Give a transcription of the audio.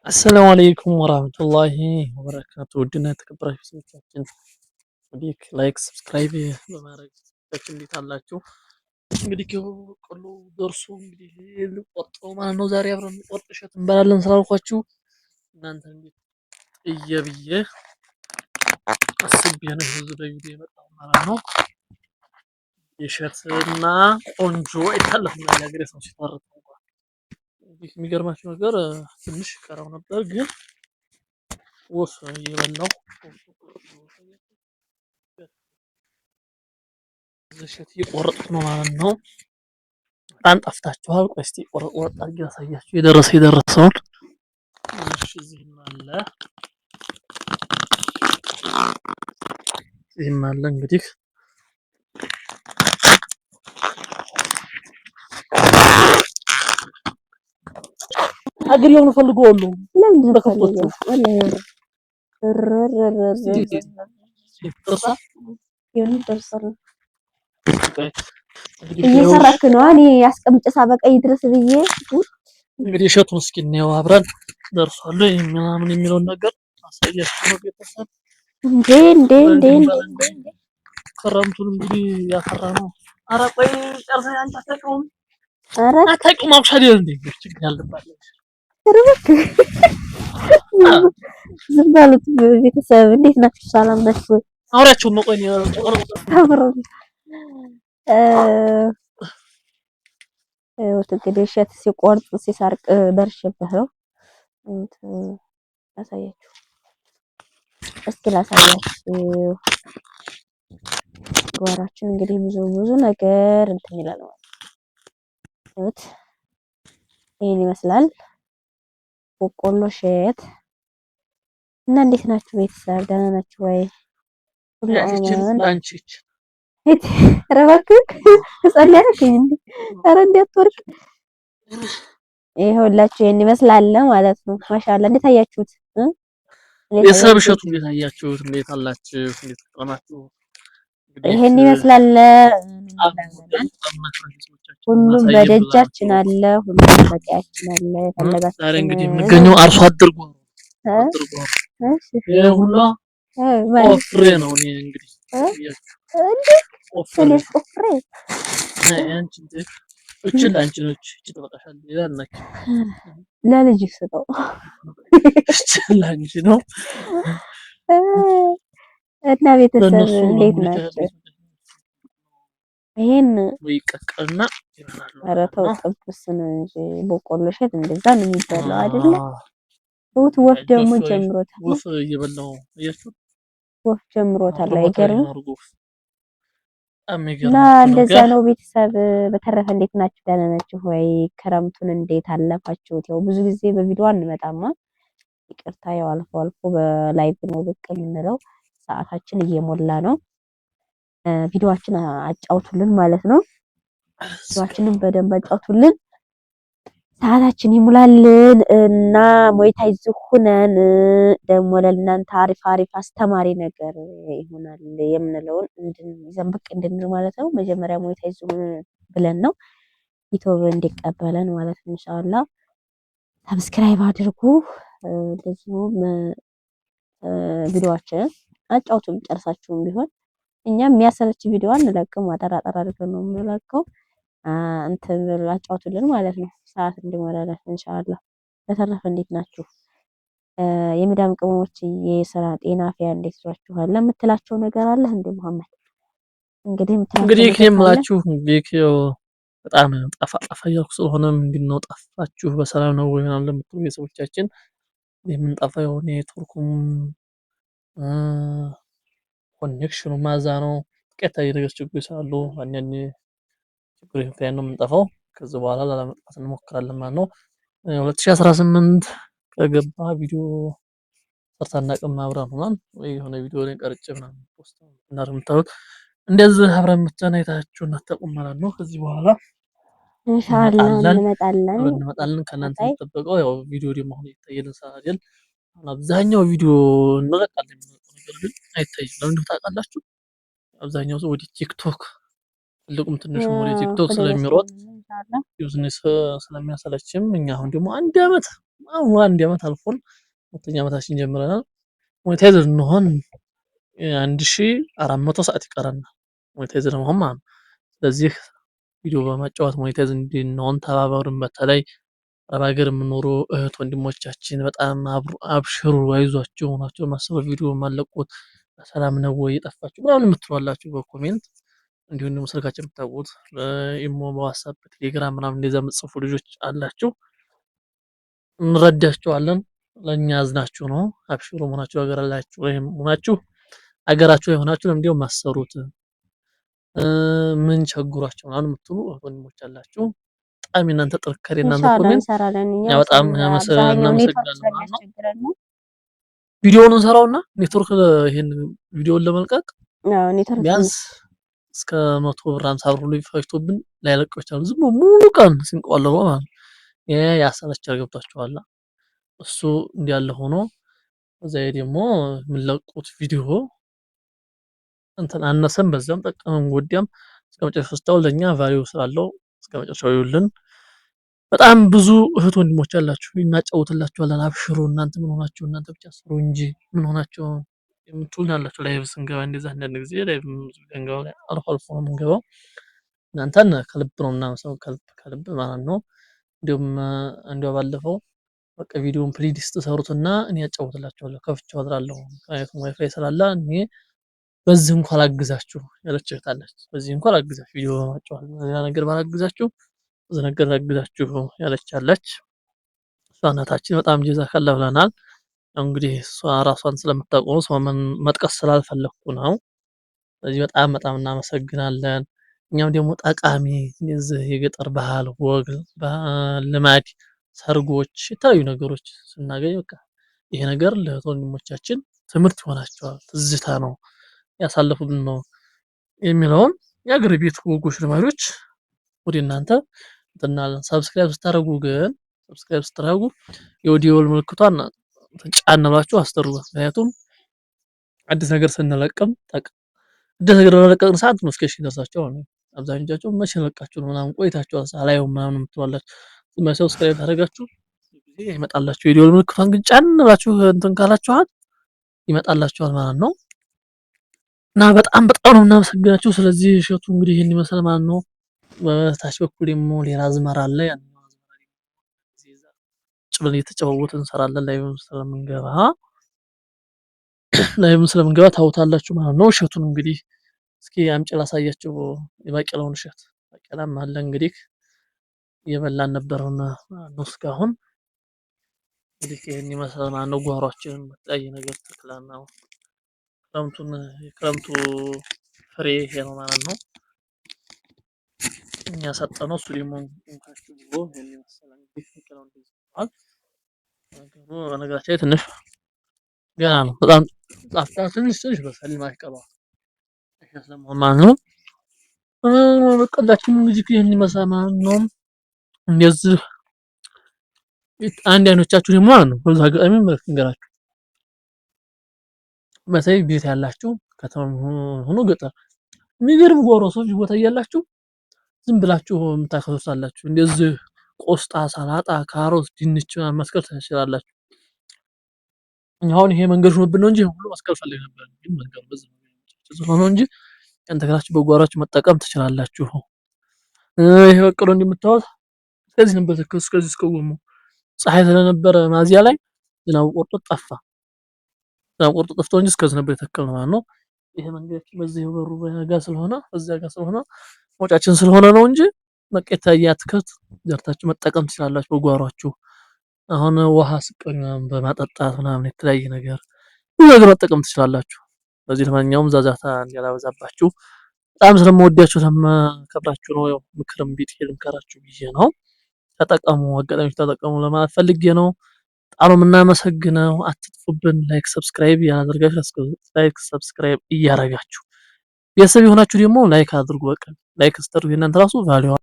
السلام عليكم ورحمة الله وبركاته። ውድና የተከበራችሁ ሰዎቻችን እንግዲህ like subscribe በማድረግ እንዴት አላችሁ? እንግዲህ በቆሎ ደርሶ እንግዲህ ልቆርጠው ማለት ነው። ዛሬ አብረን ቆርጥ እሸት እንበላለን ስላልኳችሁ እናንተ እንዴት ጥዬ ብዬ አስቤ ነው ይሄ በቪዲዮ የመጣው ማለት ነው። የእሸትና ቆንጆ አይታለፍም የሀገሬ ሰው ሲተርት እንኳን። እንግዲህ የሚገርማችሁ ነገር ትንሽ ቀረው ነበር፣ ግን ወፍ እየበላው እሸት እየቆረጥኩ ነው ማለት ነው። በጣም ጠፍታችኋል። ቆይ እስኪ ቆረጥ ቆረጥ አድርጌ ላሳያችሁ የደረሰ የደረሰውን። እሺ እዚህም አለ፣ እዚህም አለ። እንግዲህ አገር የሆነ ፈልገዋለሁ። ለምንድን ነው በከብቶቹ የምፈልገው? ወላሂ የሆነ ደርሷል። እንግዲህ እየሰራክ ነው። እኔ አስቀምጬ ሳበቃ ይድረስ ብዬ። እንግዲህ እሸቱን እስኪ እንየው አብረን ደርሷል ወይ ምናምን የሚለውን ነገር አሳያችሁ ነው ቤተሰብ። እንዴ እንዴ እንዴ እንዴ! ክረምቱን እንግዲህ ያፈራ ነው። ኧረ ቆይ ጨርሰህ አንቺ አታውቂውም፣ ኧረ አታውቂውም አውቅሽ አይደል እንዴ? ችግር ያለባት ዝም በሉት ቤተሰብ። እንዴት ናችሁ? ሰላም ናችሁ? አውሪያቸው መቆይ አብሮ እንግዲህ እሸት ሲቆርጥ ሲሰርቅ ደርሼበት ነው። እንትን ላሳያችሁ እስኪ ላሳያችሁ። ጓሯችን እንግዲህ ብዙ ብዙ ነገር እንትን ይላል ማለት ነው። ይሄን ይመስላል በቆሎ እሸት። እና እንዴት ናችሁ ቤተሰብ? ደህና ናችሁ ወይ? ሁሉ አማን? ላንቺ ኧረ እባክህ ህፃን ሊያደርገኝ እንዴ! ኧረ እንዴት አትወርቅ። ይኸውላችሁ ይሄን ይመስላል ማለት ነው። ማሻአላ እንዴት አያችሁት? እንዴት ቤተሰብ አያችሁት? እሸቱ እንዴት አያችሁት? እንዴት አላችሁ? እንዴት ከረማችሁ? እንግዲህ ይሄን ይመስላል። በጣም ሁሉም በደጃችን አለ፣ ሁሉም በቀያችን አለ። ዛሬ የፈለጋችሁትን እንግዲህ የምገኘው አርሶ አደር ጓሮ አደር ጓሮ እሺ ይሄ ሁላ ማለት ቆፍሬ ነው። እኔ እንግዲህ እንዴ ቆፍሬ እኔስ ቆፍሬ አንቺ እንዴ እቺ ለአንቺ ነች። እቺ ትበቃሻለች። ሌላ አልነካም። ለልጅ ስጠው። እቺ ለአንቺ ነው። እና ቤተሰብ ለእነሱ እንዴት ለሙሉ ናቸው? ይሄን ይቀቀልና ይበላሉ። ኧረ ተው ጥብስ ነው እንጂ በቆሎ እሸት እንደዛ ነው የሚበላው አይደለ? ወፍ ደግሞ ጀምሮታል። ወፍ እየበላው አያችሁ፣ ወፍ ጀምሮታል። አይገርምም? በጣም እና የሚገርማችሁ እንደዛ ነገር ነው ቤተሰብ። በተረፈ እንዴት ናችሁ? ደህና ናችሁ ወይ? ክረምቱን እንዴት አለፋችሁት? ያው ብዙ ጊዜ በቪዲዮ አንመጣማ፣ ይቅርታ። ያው አልፎ አልፎ በ live ነው ብቅ የምንለው። ሰዓታችን እየሞላ ነው። ቪዲዮአችን አጫውቱልን ማለት ነው። ቪዲዮአችንን በደንብ አጫውቱልን፣ ሰዓታችን ይሙላልን እና monetize ሁነን ደግሞ ለእናንተ አሪፍ አሪፍ አስተማሪ ነገር ይሆናል የምንለውን ይዘን ብቅ እንድንል ማለት ነው። መጀመሪያ monetize ሁነን ብለን ነው ዩቲዩብ እንዲቀበለን ማለት ነው። ኢንሻአላህ subscribe አድርጉ። እንደዚሁም ቪዲዮአችንን አጫውቱን ጨርሳችሁም ቢሆን እኛ የሚያሰለች ቪዲዮ አንለቅም። አጠር አጠር አድርገን ነው የምንለቀው። እንትን ብሎ አጫውቱልን ማለት ነው፣ ሰዓት እንዲሞላለን ኢንሻአላህ። በተረፈ እንዴት ናችሁ? የመዳም ቅመሞች የስራ ጤና አፍያ እንዴት ይዟችኋል ለምትላቸው ነገር አለ እንዴ መሐመድ? እንግዲህ የምትላቸው እንግዲህ ነገር ካለ የምላችሁ እንግዲህ ያው በጣም ጠፋ ጠፋ እያልኩ ስለሆነ ምንድን ነው ጠፋችሁ በሰላም ነው ወይ ምናምን ለምትሉ ቤተሰቦቻችን የምንጠፋው ያው ኔትወርኩም connection ኑ ማዛ ነው። ቀጣይ ነገር ችግሮች ስላሉ አንዳንድ ችግሮች ምክንያት ነው የምንጠፋው። ከዚህ በኋላ ላለመጥፋት እንሞክራለን ማለት ነው። 2018 ከገባ ቪዲዮ ሰርተን አናውቅም። አብረን ሆነን ወይ የሆነ ቪዲዮ ላይ ቀርጬ ምናምን post እናደርግ የምታዩት እንደዚህ አብረን ብቻ አይታችሁ እናታውቁም ማለት ነው። ከዚህ በኋላ ኢንሻአላህ እንመጣለን እንመጣለን። አብረን እንመጣለን። ከእናንተ የሚጠበቀው ያው ቪዲዮ ደግሞ አሁን እየታየልን ስላልሆነ አሁን አብዛኛው ቪዲዮ እንለቃለን የምንለቀው ነገር ግን አይታይም። ለምን እንደሆነ ታውቃላችሁ? አብዛኛው ሰው ወደ ቲክቶክ ትልቁም ትንሹም ወደ ቲክቶክ ስለሚሮጥ ቢዝነስ ስለሚያሰለችም እኛ አሁን ደግሞ አንድ አመት አሁን አንድ ዓመት አልፎን ሁለተኛ ዓመታችን ጀምረናል። Monetize እንሆን 1400 ሰዓት ይቀረናል monetize ለመሆን ማለት ነው። ስለዚህ ቪዲዮ በማጫወት monetize እንድንሆን ተባበሩን። በተለይ አረብ ሀገር የምኖሩ እህት ወንድሞቻችን በጣም አብሽሩ፣ አይዟችሁ ሆናችሁ ማሰበ ቪዲዮ ማለቁት በሰላም ነው ወይ የጠፋችሁ ምናምን የምትሏላችሁ በ comment፣ እንዲሁም ደግሞ ስልካችን የምታውቁት በኢሞ፣ በዋትስአፕ፣ በቴሌግራም ምናምን እንደዛ የምትጽፉ ልጆች አላችሁ፣ እንረዳችኋለን። ለእኛ አዝናችሁ ነው። አብሽሩ መሆናችሁ ሀገር ወይም ሆናችሁ አገራችሁ ላይ ሆናችሁ ለምንድነው የማትሰሩት? ምን ቸግሯችሁ ምናምን የምትሉ ወንድሞች አላችሁ። በጣም የእናንተ ጥንካሬ እናንተ comment በጣም እናመሰግናለን። ቪዲዮውን እንሰራውና ኔትወርክ ይሄን ቪዲዮውን ለመልቀቅ ቢያንስ እስከ 100 ብር 50 ብር ሁሉ ፈጅቶብን ላይለቀው ይችላል። ዝም ብሎ ሙሉ ቀን ሲንቀዋለሉ ማለት ነው። ይሄ ያሰለቻል። ገብቷችኋል? እሱ እንዲያለ ሆኖ እዛ ደግሞ የምንለቁት ቪዲዮ እንትን አነሰም በዛም ጠቀመም ጎዳም እስከ መጨረሻው ስታው ለኛ value ስላለው እስከ መጨረሻው ይውልን። በጣም ብዙ እህት ወንድሞች አላችሁ፣ እናጫውትላችኋለን። አብሽሩ እናንተ ምን ሆናችሁ፣ እናንተ ብቻ ስሩ እንጂ ምን ሆናችሁ የምትሉን አላችሁ። Live ስንገባ እንደዛ አንዳንድ ጊዜ live ስንገባ አልፎ አልፎ ነው የምንገባው። እናንተን ከልብ ነው የምናመሰው፣ ከልብ ከልብ ማለት ነው። እንዲሁም እንዲያው ባለፈው በቃ ቪዲዮን playlist ሰሩትና እኔ ያጫውትላችኋለሁ ከፍቼው አድራለሁ። ምክንያቱም ዋይፋይ ስላለ እኔ በዚህ እንኳን ላግዛችሁ ያለች እህት አለች። በዚህ እንኳን ላግዛችሁ ቪዲዮ በማጫወት ሌላ ነገር ባላግዛችሁ በዚህ ነገር ላግዛችሁ ያለች አለች። እሷ እናታችን በጣም ጀዛከላ ብለናል። እንግዲህ እሷ ራሷን ስለምታውቀው ሰው መጥቀስ ስላልፈለኩ ነው። ስለዚህ በጣም በጣም እናመሰግናለን። እኛም ደግሞ ጠቃሚ የዚህ የገጠር ባህል፣ ወግ፣ ልማድ፣ ሰርጎች፣ የተለያዩ ነገሮች ስናገኝ በቃ ይሄ ነገር ለእህት ወንድሞቻችን ትምህርት ይሆናቸዋል፣ ትዝታ ነው ያሳለፉብን ነው የሚለውን የአገር ቤት ወጎች፣ ልማዶች ወደ እናንተ እንትናለን። Subscribe ስታደርጉ ግን subscribe ስታደርጉ የደወል ምልክቷን ጫን ብላችሁ አስደርጓት። ምክንያቱም አዲስ ነገር ስንለቅም ጠቅ አዲስ ነገር በለቀቅን ሰዓት notification ይደርሳችኋል። አብዛኞቻችሁ መቼ ለቃችሁ ነው ምናምን ቆይታችሁ አላየውም ምናምን የምትሏላችሁ። Subscribe ታደርጋችሁ ጊዜ ይመጣላችሁ። የደወል ምልክቷን ግን ጫን ብላችሁ እንትን ካላችኋት ይመጣላችኋል ማለት ነው። እና በጣም በጣም ነው የምናመሰግናችሁ። ስለዚህ እሸቱ እንግዲህ ይህን ይመስላል ማለት ነው። በታች በኩል ደግሞ ሌላ አዝመራ አለ። ያን አዝመራ ቁጭ ብለን እየተጨዋወትን እንሰራለን። Live ም ስለምንገባ ታውታላችሁ ማለት ነው። እሸቱን እንግዲህ እስኪ አምጪ ላሳያችሁ የባቄላውን እሸት። ባቄላም አለ እንግዲህ እየበላን ነበርና ነው እስካሁን። እንግዲህ ይህን ይመስላል ማለት ነው። ጓሯችንን በተለያየ ነገር ተክለን ነው። ክረምቱን የክረምቱ ፍሬ ይሄ ነው ማለት ነው። እኛ ሰጠነው እሱ ደግሞ እንካችሁ ብሎ ይሄን ይመስላል እንግዲህ ባቄላው እንደዚህ ሆኗል። ነገሩ በነገራችን ላይ ትንሽ ገና ነው። በጣም ጣፍጣ ትንሽ ትንሽ በሰል ማለት ይቀረዋል። እሸት ለመሆን ማለት ነው። በቀላችን እንግዲህ ይህን ይመስላል ማለት ነው። እንደዚህ አንድ አይኖቻችሁ ደግሞ ማለት ነው። በዛ አጋጣሚ መልዕክት እንገራችሁ። በተለይ ቤት ያላችሁ ከተማ ሆኖ ገጠር የሚገርም ጓሮ ሰዎች ቦታ እያላችሁ ዝም ብላችሁ የምታከሱሳላችሁ። እንደዚህ ቆስጣ፣ ሰላጣ፣ ካሮት፣ ድንች ምናምን መስቀል ትችላላችሁ። አሁን ይሄ መንገድ ሆኖብን ነው እንጂ ሁሉ መስቀል ፈልግ ነበር፣ ግን መንገዱ በዚህ ነው እንጂ ያን ተክላችሁ በጓሯችሁ መጠቀም ትችላላችሁ። ይሄ በቅሎ እንደምታዩት እስከዚህ ነበር፣ እስከዚህ እስከ ጎሙ ፀሐይ ስለነበረ ማዚያ ላይ ዝናቡ ቆርጦ ጠፋ። ዝናቡ ቆርጦ ጠፍቶ እንጂ እስከዚህ ነበር የተከልነው ማለት ነው። ይሄ መንገዳችን በዚህ በሩ ጋር ስለሆነ በዚያ ጋር ስለሆነ መውጫችን ስለሆነ ነው እንጂ በቃ የተለያየ አትክልት ዘርታችሁ መጠቀም ትችላላችሁ በጓሯችሁ። አሁን ውሃ ስቀኝ ምናምን በማጠጣት ምናምን የተለያየ ነገር ብዙ ነገር መጠቀም ትችላላችሁ። በዚህ ለማንኛውም ዛዛታ እንዲያላበዛባችሁ በጣም ስለምወዳችሁ ስለማከብራችሁ ነው። ያው ምክርም ቢጤ ልምከራችሁ ብዬ ነው። ተጠቀሙ፣ አጋጣሚዎች ተጠቀሙ ለማለት ፈልጌ ነው። በጣም የምናመሰግነው። አትጥፉብን። Like subscribe ያላደረጋችሁ like subscribe እያረጋችሁ ቤተሰብ የሆናችሁ ደግሞ like አድርጉ። በቃ like ስታደርጉ የእናንተ ራሱ value